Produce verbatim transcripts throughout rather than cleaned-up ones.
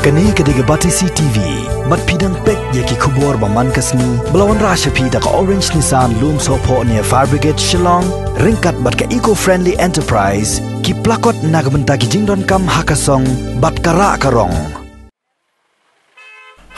Kane ka dei ka Batesi T V. Bad phi dang peit ïa ki khubor ba man ka sngi ba la wanrah sha phi da ka Orange Nissan Lumsohphoh near Fire Brigade Shillong, ryngkat bad ka Eco Friendly Enterprise, ki plakot na ka bynta ki jingdonkam ha ka song bad ka rah ka rong.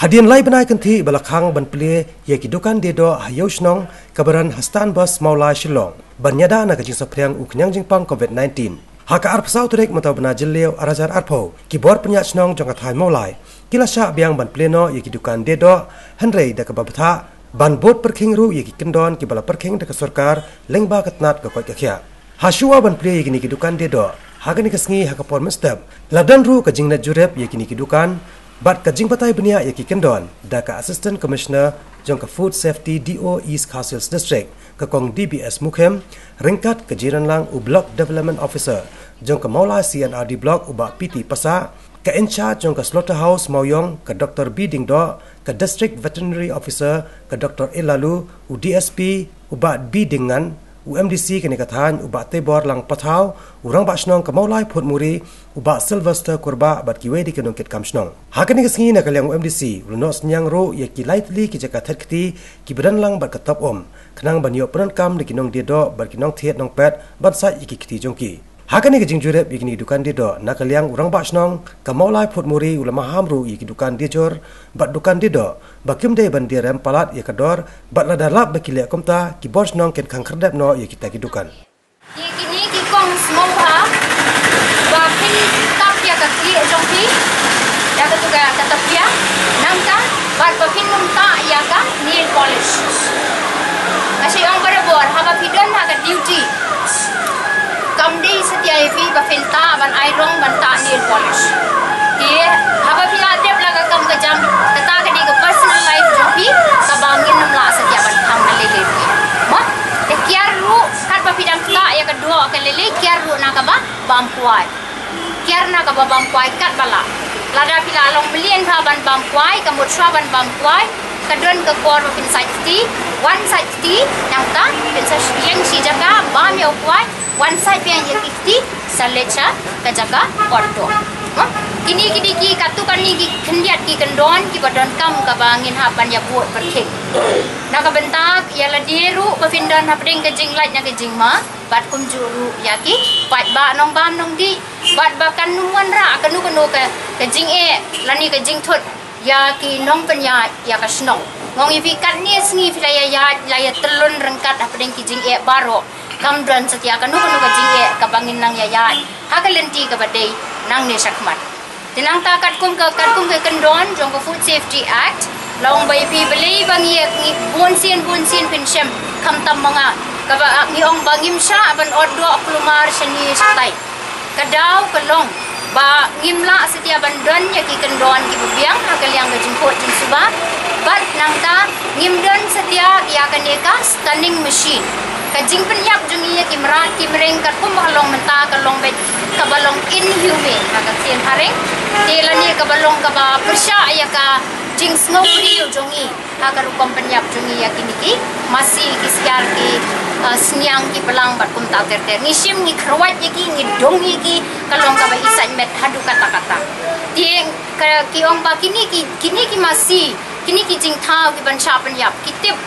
Hadien lai bnai kynthih ba la khang ban plie ïa ki dukan die doh ha Ïew Shnong kaba don ha Stan Bus Mawlai Shillong ban ïada na ka jingsaphriang u khñiang jingpang covid nineteen. Ha ka arphew saw tarik mynta u bnai Jylliew arhajar arphew, ki bor pynïaid shnong jong ka thaiñ Mawlai ki la shah biang ban plie noh ïa ki dukan die doh, hynrei da kaba bthah ban bud pyrkhing ruh ïa ki kyndon kiba la pyrkhing da ka sorkar lyngba ka tnat ka koit ka khiah. Ha shuwa ban plie ïa kine ki dukan die doh, ha kane ka sngi ha ka por mynstep la don ruh ka jingleit jurip ïa kine ki dukan bad ka jingbatai bniah ïa ki kyndon da ka Assistant Commissioner jong ka Food Safety, D O East Khasi Hills District, ka Kong D B S Mukhim, ryngkat ka jingïalang u Block Development Officer jong ka Mawlai C and R D Block, u Bah P T Passah, ka in-charge jong ka Slaughterhouse Mawïong, ka Doktor B Diengdoh, ka District Veterinary Officer, ka Doktor Elalu, u D S P, u Bah B Diengngan, u M D C kane ka thaiñ, u Bah Teibor Langpathaw, u Rangbah Shnong ka Mawlai Photmuri, u Bah Sylvester Kurbah bad kiwei de ki nongkitkam shnong. Ha kane ka sngi na ka liang u M D C u la noh synñiang ruh ïa ki lai tylli ki jaka thied kti kiba don lang bad ka top um, khnang ban ïoh pyndonkam da ki nongdie doh bad ki nongthied nongpet ban sait ïa ki kti jong ki. Ha kane ka jingjurip ïa kine ki dukan die doh, na ka liang u Rangbah Shnong ka Mawlai Photmuri u la maham ruh ïa ki dukan die jur bad dukan die doh ba kim dei ban die rem palat ïa ka dor, bad lada lap ba ki leh kumta, ki bor shnong kin khang khyrdep noh ïa kita ki dukan. Ïa kine ki kong sngewbha ba phin tap ïa ka khlieh jong phi da katu ka, ka tapiak, nangta bad ba phin nym tah ïa ka nail polish. Nga shu ong barabor, haba phi don ha ka duty, kam dei satia ïa phi ba phin tah ban ai rong ban tah nail polish. Te haba phi la dep la ka kam ka jam, kata ka dei ka personal life jong phi, kaba ngin nym lah satia ban khang na lei lei ruh. Mo? Te kiar ruh, katba phi dang tah ïa ka doh ka lei lei, kiar ruh na kaba bam kwai. Kiar na kaba bam kwai katba lah. Lada phi la long mlien bha ban bam kwai, ka mut shuwa ban bam kwai, ka don ka por ba phin sait kti, wan sait kti, nangta phin sa ïeng shi jaka, bam ïa u kwai, wan sait biang ïa ki kti, sa leit sha ka jaka ot doh. Ha? Kine ki dei ki, katto katne ki khyndiat ki kyndon kiba donkam kaba ngin hap ban ïa bud pyrkhing. Na ka bynta ïa lade ruh ba phin don hapdeng ka jinglait na ka jingma, bad kumjuh ruh ïa ki paidbah nongbam nongdih, bad ba kan nym wanrah kano kano ka, ka jingeh lane ka jingthut ïa ki nongpynïaid ïa ka shnong. Nga ong ïa phi, katne sngi phi la ïa ïaid, la ïa tyllun ryngkat hapdeng ki jingeh baroh, kam don satia kano kano ka jingeh kaba ngin nang ïa ïaid ha ka lynti kaba dei nangne shakhmat. Te nangta katkum ka, katkum ka kyndon jong ka Food Safety Act, la ong ba ïa phi balei ba ngi, ngi bunsien bunsien phin shem, khamtam ma nga, kaba, ah, ngi ong ba ngim shah ban ot doh kulmar shane shatai. Ka daw ka long ba ngim lah satia ban don ïa ki kyndon kiba biang ha ka liang ka jingkhuid jingsuba, bad nangta ngim don satia ïa kane ka stunning machine. Ka jingpynïap jong ngi ïa ki mrad ki mreng katkum ba ka long mynta ka long beit kaba long inhumane ha ka ktien phareng. Te lane kaba long kaba pyrshah ïa ka jingsngewbriew jong ngi ha ka rukom pynïap jong ngi ïa kine ki masi, ki siar, ki, uh, sniang, ki plang bad kumta ter ter. Ngi shim, ngi kyrwat ïa ki, ngi dung ïa ki, ka long kaba isaiñ met haduh katta katta. Te ka, ki ong ba kine ki, kine ki masi, kine ki jingthaw kiban shah pynïap, ki tip,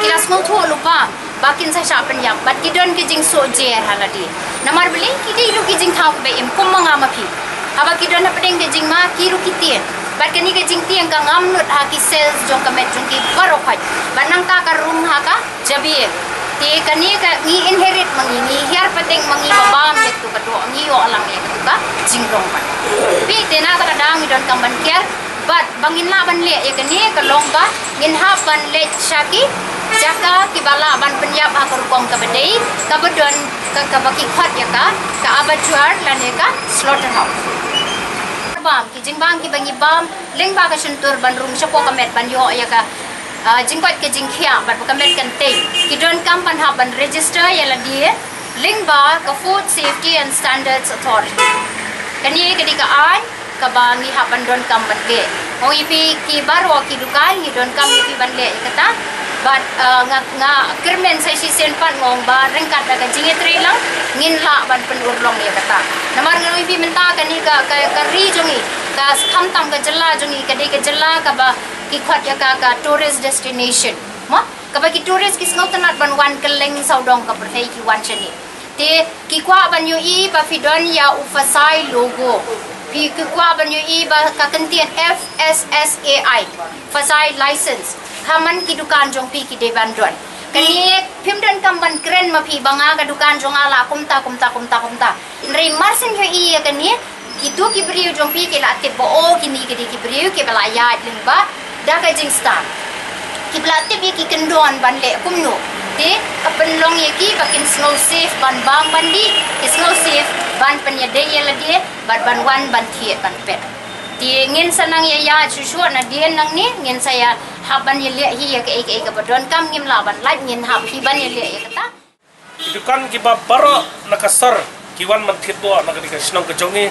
ki la sngewthuh lypa ba kin sa shah pynïap bad ki don ki jingsoh jer ha lade. Namar balei? Ki dei ruh ki jingthaw kiba im kum ma nga ma phi. Haba ki don hapdeng ka jingma, ki ruh ki tieng. Bad kane ka jingtieng ka ngam nud ha ki cells jong ka met jong ki baroh khoit. Bad nangta ka rung ha ka jabieng. Te kane ka ngi inherit ma ngi, ngi hiar pateng ma ngi ba bam ïa katu ka doh, ngi ïoh lang ïa katu ka jingrong pat. Phi, te na kata ka daw ngi donkam ban kiar, bad ba ngin lah ban leh ïa kane ka long ba ngin hap ban leit sha ki jaka kiba lah ban pynïap ha ka rukom kaba dei, kaba don, ka, kaba ki khot ïa ka, ka abattoir lane ka slaughterhouse. Bam, ki jingbam kiba ngi bam lyngba ka shyntur ban rung shapoh ka met ban ïoh ïa ka, ah, jingkoit ka jingkhiah bad ba ka met kan tei, ki donkam ban hap ban register ïa lade lyngba ka Food Safety and Standards Authority. Kane ka dei ka aiñ kaba ngi hap ban donkam ban leh. Ong ïa phi, ki baroh ki dukan ngi donkam ïa phi ban leh ïa kata. Bad, uh, nga, nga kyrmen sa shisien pat nga ong ba ryngkat da ka jingïatreilang ngin lah ban pynurlong ïa kata. Namar nga ong ïa phi mynta kane ka, ka, ka ri jong ngi, ka khamtam ka jylla jong ngi, ka dei ka jylla kaba ki khot ïa ka, ka tourist destination. Mo? Kaba ki tourist ki sngewtynnat ban wan kylleng sawdong ka pyrthei ki wan shane. Te ki kwah ban ïohi ba phi don ïa u FSSAI logo. Phi ki kwah ban ïohi ba ka kyntien F S S A I, FSSAI license. Ha man ki dukan jong phi ki dei ban don. Kane phim donkam ban kren ma phi ba nga ka dukan jong nga la kumta, kumta, kumta, kumta. Hynrei mar shen ïohi ïa kane, kito ki briew jong phi ki la tip ba, oh, kine ki dei ki briew kiba la ïaid lyngba da ka jingstad. Kiba la tip ïa ki kyndon ban leh kumno. Te ka pynlong ïa ki ba kin sngew safe ban bam ban dih, ki sngew safe ban pynïadei ïa lade, bad ban wan ban thied ban pet. Te ngin sa nang ïa ïaid shuh shuh nadien nangne, ngin sa ïa hap ban ïaleh hi ïa kaei kaei kaba donkam, ngim lah ban lait, ngin hap hi ban ïaleh ïa kata. Ki dukan kiba baroh na ka sor ki wan ban thied doh na kane ka shnong ka jong ngi.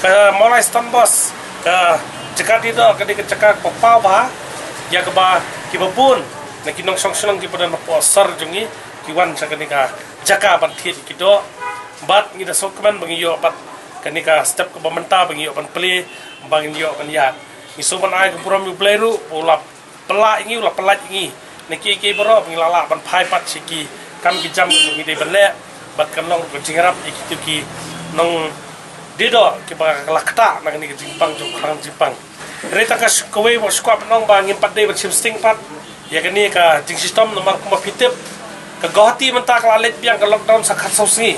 Ka Mawlai Stone Boss, ka jaka die doh, ka dei ka jaka kaba paw bha ïa kaba kiba bun na ki nongshong shnong kiba don hapoh sor jong ngi ki wan sha kane ka jaka ban thied ki doh. Bad ngi da sngewkmen ba ngi ïoh bad kane ka step kaba mynta ba ngi ïoh ban plie, ba ngi ïoh ban ïaid. Ngi sngewbha ban ai ka burom ïa U Blei ruh ba u la pynlah ïa ngi, u la pynlait ïa ngi na kiei kiei baroh ba ngi la lah ban phai pat sha ki kam ki jam kiba ngi dei ban leh, bad kan long ka jingïarap ïa kito ki nongdie doh kiba la ktah na kane ka jingpang jong u khang jingpang. Hynrei tang ka sh-, kawei ba shu kwah ban ong ba ngim pat dei ban shim sting pat ïa kane ka jingshitom, namar kumba phi tip, ka Guwahati mynta ka la leit biang ka lockdown sa khatsaw sngi.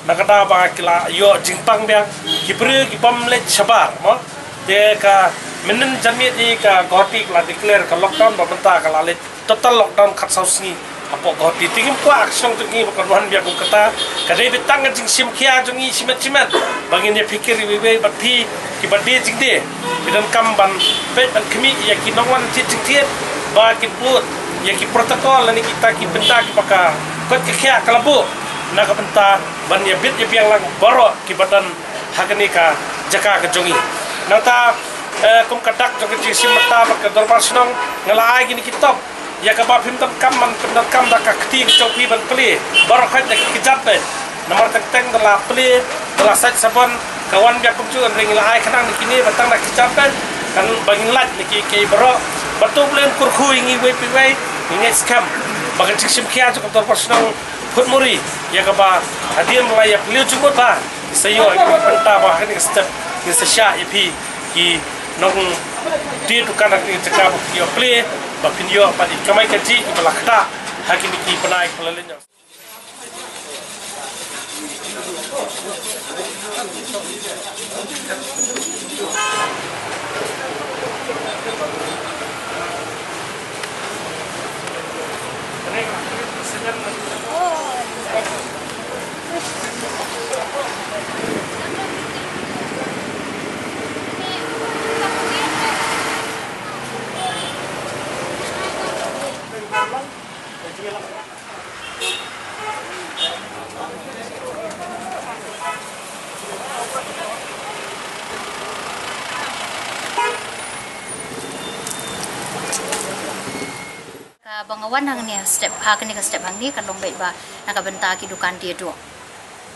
Na ka daw ba ki la ïoh jingpang biang, ki briew ki bym leit shabar, mo. Te ka mynnin janmiet hi ka Guwahati ka la declare ka lockdown, ba mynta ka la leit total lockdown khatsaw sngi hapoh Guwahati. Te ngim kwah ka shnong jong ngi ba kan wan biang kum kata. Ka dei beit tang ka jingshim khia jong ngi shimet shimet ba ngin ïa phikir iwei iwei, bad phi kiba die jingdie, phi donkam ban peit ban khmih ïa ki nongwan thied jingthied ba kin bud ïa ki protocol lane kita ki bynta kiba ka koit ka khiah ka la buh na ka bynta ban ïa bit ïa biang lang baroh kiba don ha kane ka jaka ka jong ngi. Nangta, eh, kum ka dak jong ka jingshim bynta bad ka dorbar shnong, nga la ai kine ki top ïa kaba phim donkam ban pyndonkam da ka kti ka jong phi ban plie baroh khoit da ki kjat beit. Namar teng teng da la plie, da la sait sabon, ka wan biang kumjuh, hynrei ngi la ai khnang da kine ba tang da ki kjat beit, kan ba ngin lait na kiei kiei baroh. Bad to U Blei un kyrkhu ïa ngi iwei pa iwei, ngi ngeit skhem ba ka jingshim khia jong ka dorbar shnong Phudmuri ïa kaba hadien ba la ïa plie jingmut ba sa ïoh ïa ka bynta ba ha kane ka step ngin sa shah ïa phi ki nongdie dukan ha kane ka jaka ba phin ïoh plie, ba phin ïoh pat ïa ki kamai kajih kiba la ktah ha kine ki bnai kiba la leit noh. Kaba nga wan hangne step, ha kane ka step hangne ka long beit ba na ka bynta ki dukan die doh.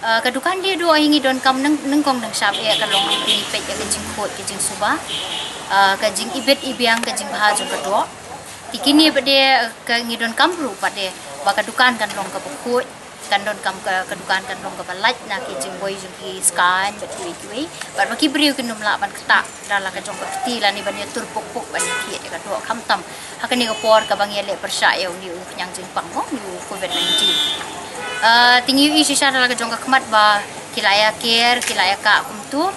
Ah, ka dukan die doh hi ngi donkam nyng-, nyngkong nyngshap eh ka long ngi peit ïa ka jingkhuid ka jingsuba. Ah, ka jingibit ibiang ka jingbha jong ka doh. Te kine pat de, eh, ka ngi donkam ruh pat de ba ka dukan kan long kaba khuid, kan donkam ka, ka dukan kan long kaba lait na ki jingbuaid jong ki skaiñ bad kiwei kiwei. Bad ba ki briew kin ym lah ban ktah da la ka jong ka kti lane ban ïatur puk puk ban ïa thied ïa ka doh khamtam ha kane ka por kaba ngi ïaleh pyrshah ïa une u khñiang jingpang mo, une u covid nineteen. Ah, te ngi ïohi shisha da la ka jong ka khmat ba ki la ïa ker, ki la ïa kah kumtu.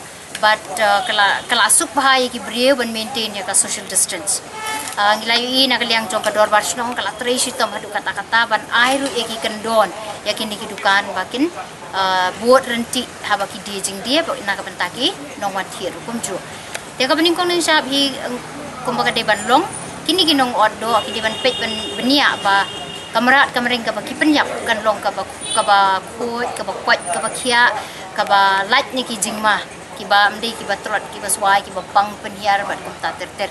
Bad, ah, ka la, ka la suk bha ïa ki briew ban maintain ïa ka social distance. Ah, ngi la ïohi na ka liang jong ka dorbar shnong ka la trei shitom haduh katta katta ban ai ruh ïa ki kyndon ïa kine ki dukan ba kin, ah, bud ryntih haba ki die jingdie bad na ka bynta ki nongwan thied ruh kumjuh. Te kaba nyngkong nyngshap hi, em, kumba ka dei ban long, kine ki nongot doh ki dei ban peit ban bniah ba ka mrad ka mreng kaba ki pynïap kan long kaba, kaba khuid, kaba koit, kaba khiah, kaba lait na ki jingma kiba ym dei kiba trot, kiba swai, kiba pang pynhiar bad kumta ter ter.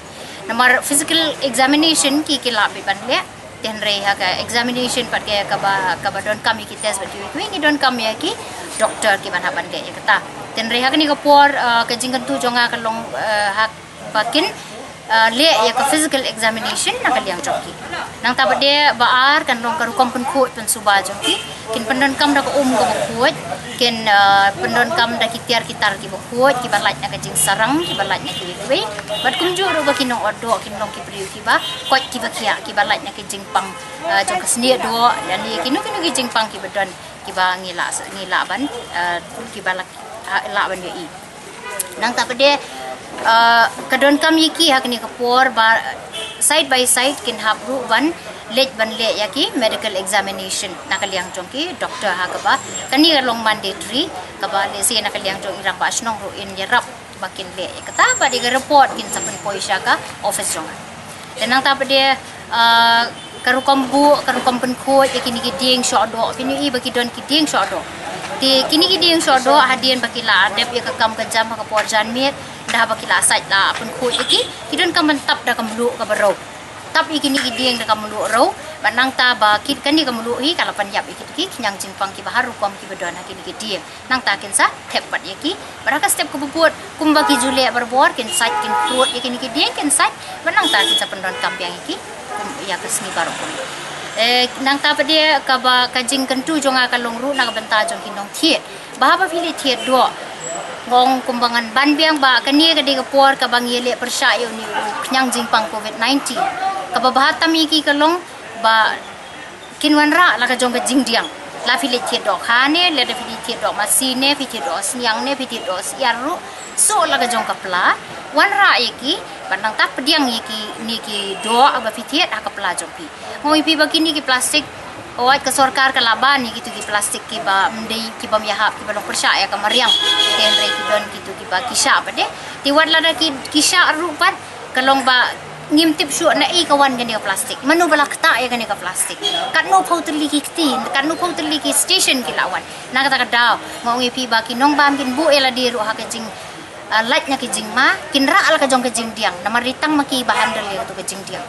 Namar physical examination ki, ki lah beit ban leh. Te hynrei ha ka examination pat ka, kaba, kaba donkam ïa ki test bad kiwei kiwei, ngi donkam ïa ki doktor kiban hap ban leh ïa kata. Te hynrei ha kane ka por, eh, ka jingkyntu jong nga ka long, eh, ha ba kin, eh, leh ïa ka physical examination na ka liang jong ki. Nangta pat de ba ar kan long ka rukom pynkhuid pynsuba jong ki. Kin pyndonkam da ka um kaba khuid, kin, eh, pyndonkam da ki tiar ki tar kiba khuid, kiba lait na ka jingsarang, kiba lait na kiwei kiwei. Bad kumjuh ruh ba ki nongotdoh kin long ki briew kiba koit, kiba khiah, kiba lait na ka jingpang, eh, jong ka snieh doh, lane kino kino ki jingpang kiba don, kiba ngi lah, ngi lah ban, eh, kiba lah, ah, lah ban ïohi. Nangta pat de, eh, ka donkam ïa ki ha kane ka por ba side by side kin hap ruh ban leit ban leh ïa ki medical examination na ka liang jong ki doktor ha kaba kane ka long mandatory, kaba lehse na ka liang jong i rangbah shnong ruh in ïarap ba kin leh ïa kata, bad ïa ka report kin sa pynpoi sha ka office jong nga. Te nangta pat de, ah, ka rukom buh, ka rukom pynkhuid ïa kine ki dieng shoh doh, phin ïohi ba ki don ki dieng shoh doh. Te kine ki dieng shoh doh, hadien ba ki la dep ïa ka kam ka jam ha ka por janmiet, da haba ki la sait la pynkhuid ïa ki, ki donkam ban tap da ka mluh kaba rew. Tap ïa kine ki dieng da ka mluh rew, bad nangta ba ki, kane ka mluh hi ka la pynïap ïa kito ki khñiang jingpang kiba har rukom kiba don ha kine ki dieng. Nangta kin sa thep pat ïa ki. Bad ha ka step kaba bud, kumba ki ju leh barabor, kin sait, kin khuid ïa kine ki dieng, kin sait. Bad nangta kin sa pyndonkam biang ïa ki kum ïa ka sngi baroh kawei. Eh, nangta pat de kaba ka jingkyntu jong nga ka long ruh na ka bynta jong ki nongthied. Ba haba phi leit thied doh, nga ong kumba ngan ban biang ba kane ka dei ka por kaba ngi leh pyrshah ïa une u khñiang jingpang covid nineteen. Kaba bha tam ïa ki ka long ba kin wanrah la ka jong ka jingdiang. La phi leit thied doh kha ne, lada phi leit thied doh masi ne, phi thied doh sniang ne, phi thied doh syiar ruh, suk la ka jong ka pla, wanrah ïa ki, bad nangta pdiang ïa kine ki doh ba phi thied ha ka pla jong phi. Nga ong ïa phi ba kine ki plastik, hooid ka sorkar ka la ban ïa kito ki plastik kiba ym dei, kiba ym ïahap, kiba long pyrshah ïa ka mariang. Te hynrei ki don kito kiba ki shah pat de. Te wat lada ki, ki shah ruh pat, ka long ba ngim tip shuh naei ka wan kane ka plastik. Mano ba la ktah ïa kane ka plastik. Katno phew tylli ki kti, katno phew tylli ki station ki la wan. Na kata ka daw, nga ong ïa phi ba ki nongbam kin buh ïa lade ruh ha ka jing, ah, lait na ka jingma, kin rah la ka jong ka jingdiang. Namar dei tang ma ki ba handle ïa kato ka jingdiang.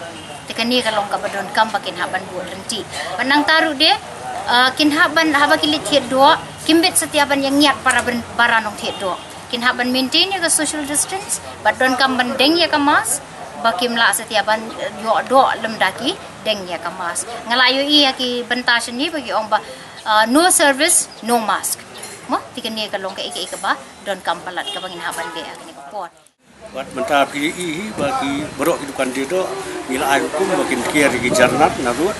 Te kane ka long kaba donkam ba kin hap ban buh lynti. Bad nangta ruh de, ah, kin hap ban, haba ki leit thied doh, kim bit satia ban ïa ngiat para ban, para nongthied doh. Kin hap ban maintain ïa ka social distance, bad donkam ban deng ïa ka mask, ba kim lah satia ban, eh, ïoh doh lymda ki deng ïa ka mask. Nga la ïohi ïa ki bynta shane ba ki ong ba, ah, no service, no mask. Mo, te kane ka long kaei kaei kaba donkam palat kaba ngin hap ban leh ha kane ka por. Bad mynta phi ïohi hi ba ki baroh ki dukan die doh, ngi la ai hukum ba kin kiar ïa ki jyrnat na rud.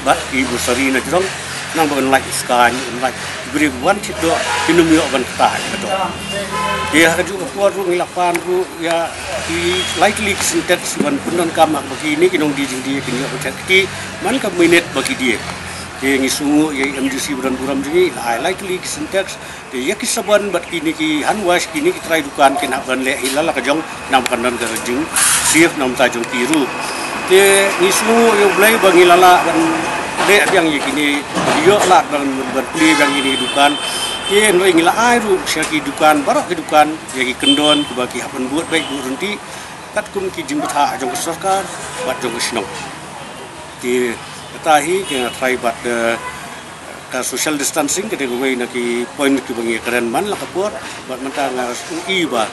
Bad ki grocery na jrong, nang ba ngan lait skaiñ, ngan lait ki briew ban thied doh, kin ym ïoh ban ktah ïa ka doh. Te ha kajuh ka por ruh ngi la pan ruh ïa ki lai tylli ki Sintex ban pyndonkam ha kaba kine ki nongdie jingdie kin ïoh ban thied kti man ka minit ba ki die. Te ngi sngewnguh ïa i M D C ba don burom jong ngi, la ai lai tylli ki Sintex, te ïa ki sabon bad kine ki hand wash, kine ki trai dukan kin hap ban leh hi la la ka jong, namar kan don ka jingsief na ka bynta jong ki ruh. Te ngi sngewnguh ïa U Blei ba ngi la lah ban leh biang ïa kine, ïoh lad ban, ban plie biang ïa kine ki dukan. Te hynrei ngi la ai ruh sha ki dukan, baroh ki dukan, ïa ki kyndon kiba ki hap ban bud beit bud ryntih, katkum ki jingbthah jong ka sorkar bad jong ka shnong. Te kata hi, te nga trai bad, eh, ka social distancing ka dei kawei na ki point kiba ngi kren man la ka por, bad mynta nga sngew i ba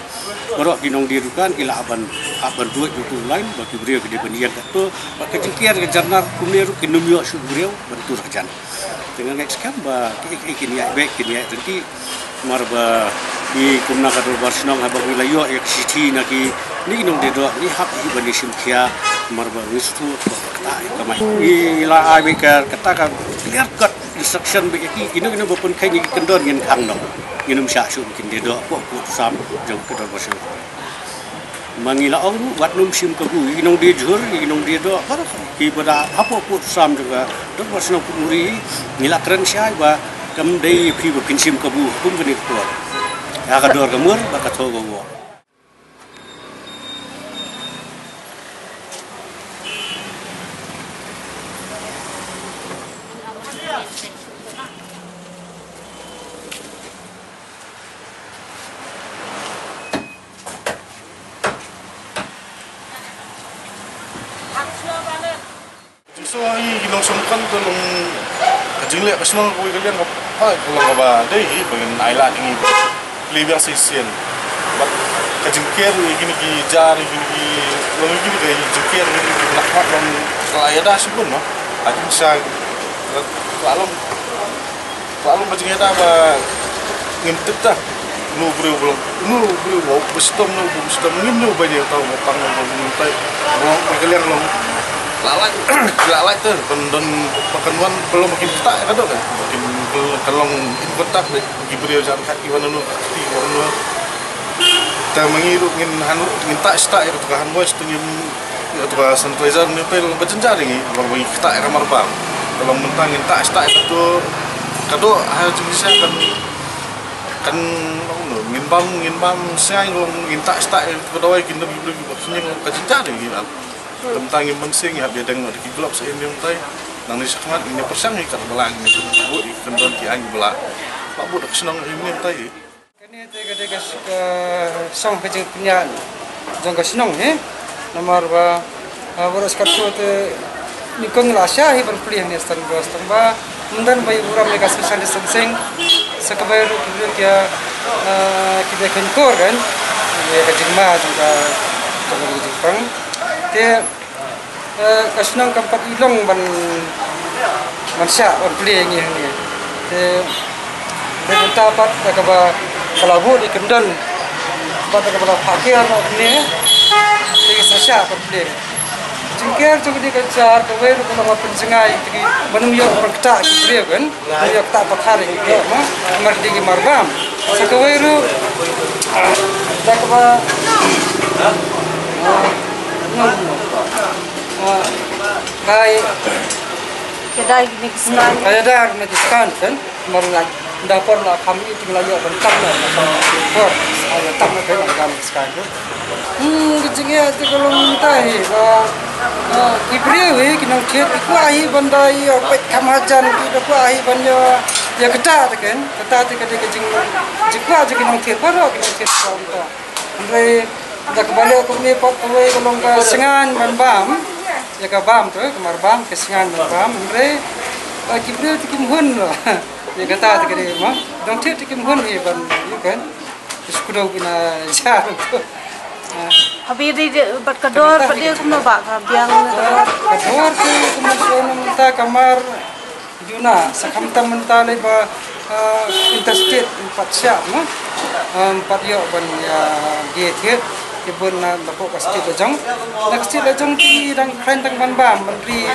baroh ki nongdie dukan ki la hap ban, hap ban duh ïa utu u line, ba ki briew ki dei ban ïeng katto, bad ka jingkiar ka jyrnat kumne ruh kin ym ïoh shuh ki briew ban tur hajan. Te nga ngeit skhem ba ki, ki, kin ïaid beit, kin ïaid ryntih. Namar ba ngi kum na ka dorbar shnong haba ngi la ïoh ïa ka shithi na kine ki nongdie doh, ngi hap hi ban ïashim khia, namar ba ngi sngewthuh ba ka ktah ïa ka mai. Ngi la ai beit ka, kata ka clear cut instruction beit ïa ki, kino kino ba pynkheiñ ïa ki kyndon ngin khang noh. Ngin ym shah shuh ba kin die doh hapoh ka sam jong ka dorbar shnong. Ma ngi la ong ruh, wat nym shim kabu, ïa ki nongdie jhur, ïa ki nongdie doh, baroh kiba da hapoh pud sam jong ka dorbar shnong Putmuri, ngi la kren shai ba kam dei ïa phi ba phin shim kabu ha kum kane ka por. Ïa ka dor ka mur bad ka thaw ka woh. So, i ki nongshong kan ka long ka jingleh ka shnong kawei ka liang ka pha ka long kaba dei hi ba ngin ai lad ïa ngi. Plie biang shisien. Bad ka jingker ïa kine ki jar ïa kine ki long ïa kine ki jingker ïa kine ki nakmat long ka la ïada shibun noh. Ka jingshisha ka la long Ka long ka jingïada ba ngim tip ta. Uno u briew ba long, uno u briew ba u shitom, uno u ba u shitom, ngim, uno u ba ïa tau ba pang ba ngim tai. Ba long ka liang long. La lait, la lait te ban don ba kan wan ba long ba kin ktah ka dok. Ba kin ka long in kontak de ki briew jan khat ki wan uno ki wan uno. Te ma ngi ruh ngin han ngin tah shtah ïa ka hanwash te ngin Ïa, tu ka sanitizer ne pei long ka jynjar ïa ngi, long ba ngi ktah ïa ka marbam. Ka long mynta ngin tah shtah ïa ka tu, ka doh ha jingshisha kan, kan, long no, ngin bam, ngin bam sngewbha long ngin tah shtah ïa ka dawai kin dam ïa ka, ka jynjar ïa ngi. Mynta ngin mynsiem ïa, hap ïa dang da ki gloves ïa ngi mynta. Nangne shakhmat ngin ïa pyrshang ïa ka ba la ngin ïa kyndon ki aiñ ba la. Ba bud da ka shnong ïa ngi mynta ïa. Kane te ka dei ka sh-, ka shong ka jingpynïaid jong ka shnong hi. Namar ba, ah, baroh shi katta te nyngkong la shah hi ban plie hangne stang ba, stang ba ym don ba ïa burom ïa ka social distancing. Sa kawei ruh ki briew ki, ah, ki dei kyntur kan ïa ka jingma jong ka, jong ka jingpang. Te Eh, ka shnong kam pat i long ban, ban shah ban plie ngi hangne. Te, te mynta pat da kaba ka la bud i kyndon. Pat da kaba la phah kiar noh hangne. Te ka sa shah ban plie. Jingker jong kane ka jar kawei ruh ka long ban pynjngai te ki ban ym ïoh ban ktah ki briew kan. Ïa, ktah pathar ïa ki, ma, mar dei ki marbam. Sa kawei ruh, ah, da kaba, ah, no, no. Ah, kai. Ka dei ni ki skan. Ka dei ni ki skan, kan? Mar la, da por la kham i ting la ïoh ban tap na, por, ah, tap na, kan, kan, skan, kan. Hmm, ki jingeh te ka long mynta hi, ba, ah, ki briew hi, ki nongthied, ki kwah hi ban da ïa peit kham hajan, ki da kwah hi ban ïa, ïa ktah te kan, ktah te ka dei ka jing, jingkwah jong ki nongthied baroh, ki nongthied baroh mynta. Hynrei da kaba leh kumne pat kawei ka long ka sngewbha ban bam, ïa ka bam te, ka marbam, ka sngewbha ban bam, hynrei, ah, ki briew te kim hun noh. Ïa kata te ka dei ma, nongthied te kim hun hi ban, ïa kan. Shu kdew bina jar. Ah. Habis dei, dei, bad ka dor, bad dei kumno ba ka biang na ka dor. Ka dor te kumno shu mynta ka mar duna, sa khamtam mynta lei ba, ah, interstate, ym pat shah, no? Ah, ym pat ïoh ban ïa die thied, te bun na, na ka state la jong. Na ka state la jong te dang khlaiñ tang ban bam, ban ri,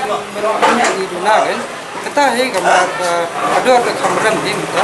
ban ri duna kan. Kata hi ka mar, ah, ka dor ka kham rem hi mynta.